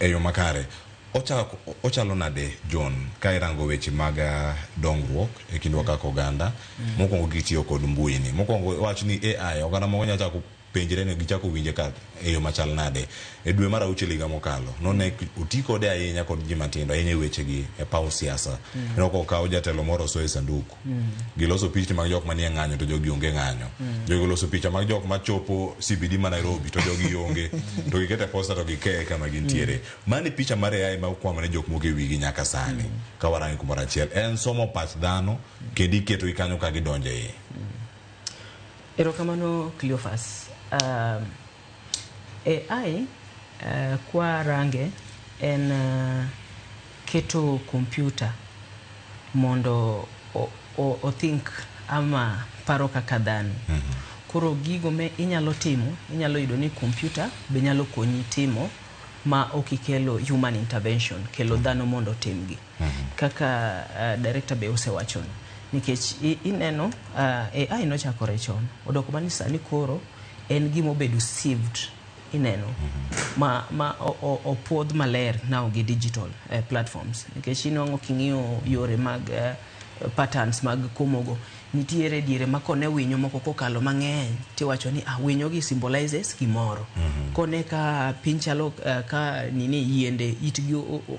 E yo makare. Ochako, ochalo nade John ka irango weche mag dongruok e kindwa kaka oganda? Mokwongo gitiyo kod mbui ni. Mokwongo wach ni AI, oganda moko nyalo chako penjre ni gichako winje ka e yo machal nade. E dwe mar auchiel higa mokalo, none oti kode ahinya kod ji matindo, ahinya e wechegi e paw siasa. Ineno kokaw jatelo moro osoyo e sanduku. Giloso pichni mag jok manie ng'anyo to jogi onge ng'anyo. Jogi oloso picha mag jok machopo CBD ma Nairobi to jogi onge. To giketo e posta to gikeye kama gintiere. Mano e picha mar AI ma okwamo ne jok moko e wigi nyaka sani. Ka warange kumoro achiel. En somo pach dhano kendo iketogi kanyo ka gidonjo e iye. Erokamano Cleophas. AI kwarange en keto kompyuta mondo o think ama paro kaka dhano. Koro gigo me inyalo timo, inyalo yudo ni kompyuta be nyalo konyi timo ma ok ikelo human intervention, kelo dhano mondo otimgi. Kaka director be osewachono. Nikech ineno AI nochakore chon, odoko mana ni sani koro en gima obedo sieved, ineno, ma opuodh maler now gi digital platforms. Nikech inwang'o king'iyo yore mag patterns mag komogo, nitiere diere ma kone winyo moko kokalo mang'eny tiwacho ni ah, winyo gi symbolizes gimoro. Kone ka piny chalo ka nini yiende itgi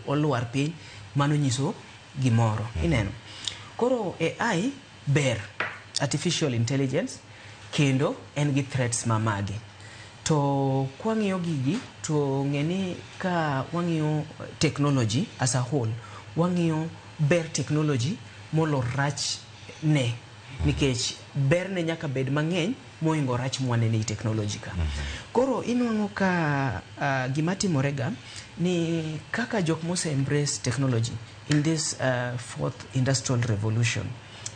olwar piny, mano nyiso gimoro. Ineno. Koro AI ber, artificial intelligence, kendo en gi threats mamage. To kwang'iyo gigi to ng'e ni ka wang'iyo technology as a whole, wang'iyo ber technology molo rach ne, nikech berne nyaka bed mang'eny mohingo rach mwaneno ei technology ka. Koro inwang'o ka gima timore ga ni kaka jok mose embrace technology in this fourth industrial revolution,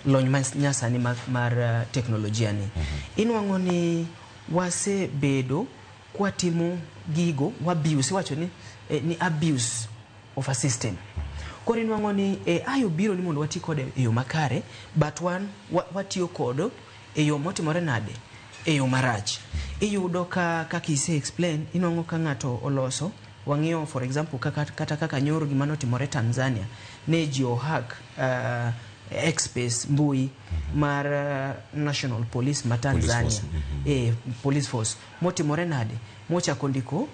lony ma nyasani mar teknolojia ni, inwang'o ni wasebedo kwatimo gigo wabuse, iwacho ni abuse of a system. Koro inwang'o ni AI obiro ni mondo wati kode e yo makare, but wan watiyo kode e yo motimore nade? E yo marach. Iyudo ka kaka ise explain, inwang'o ka ng'ato oloso, wang'iyo for example kaka, kata kaka nyoro gima notimore Tanzania, ne ji ohack X-Space mbui mar National Police ma Tanzania. Police Force. Police Force. Motimore nade? Mochako ndiko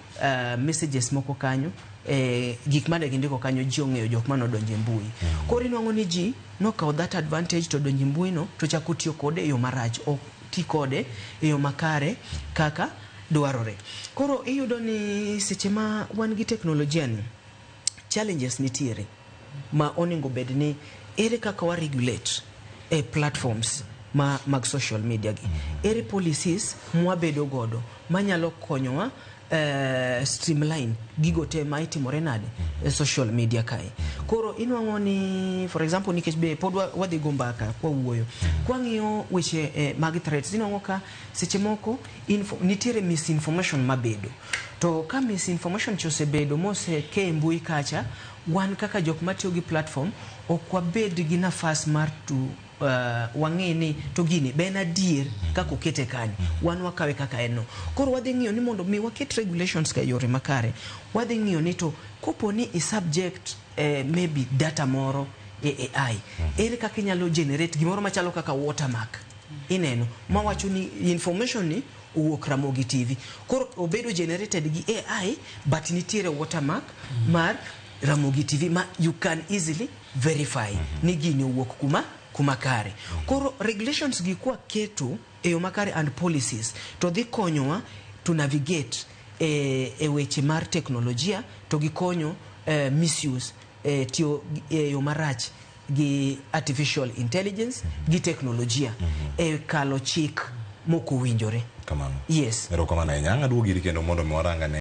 messages moko kanyo, gik mane gindiko kanyo ji ong'eyo jok mane odonjo e mbui. Koro inwang'o ni ji nokawo that advantage to donjo e mbui no to chako tiyo kode e yo marach, ok ti kode e yo makare kaka dwarore. Koro iyudo ni seche ma wan gi teknolojia ni, challenges nitiere ma onego bed ni ere kaka wa regulate e platforms ma mag social media gi. Ere policies mwabedo godo manyalo konyowa streamline gigo te ma itimore nade e social media kae. Koro inwang'o ni for example nikech be pod wadhi go mbaka kwa wuoyo. Kwang'iyo weche mag threats, inwang'o ka seche moko nitiere misinformation mabedo. To ka misinformation cha osebedo moseke e mbui kacha, wan kaka jok matiyo gi platform ok wabed gi nafas mar to wang'e ni to gini be en adier kaka okete kanyo, wan wakawe kaka en no. Koro wadhi ng'iyo ni mondo mi waket regulations ka e yore makare, wadhi ng'iyo ni to kopo ni i subject maybe data moro e AI, ere kaka inyalo generate gimoro machalo kaka watermark, ineno, mawacho ni information ni owuok Ramogi TV. Koro obedo generated gi AI, but nitiere watermark mar Ramogi TV ma you can easily verify ni gini owuok kuma kare. Koro regulations gi kwa keto e yo makare and policies to dhi konyowa to navigate e weche mar teknolojia to gikonyo misuse, tiyo e yo marach gi artificial intelligence gi teknolojia e kalo chik mokowinjore. Kamano. Yes. Erokamano ahinya. Ang' aduogi iri kendo mondo mi warang ane.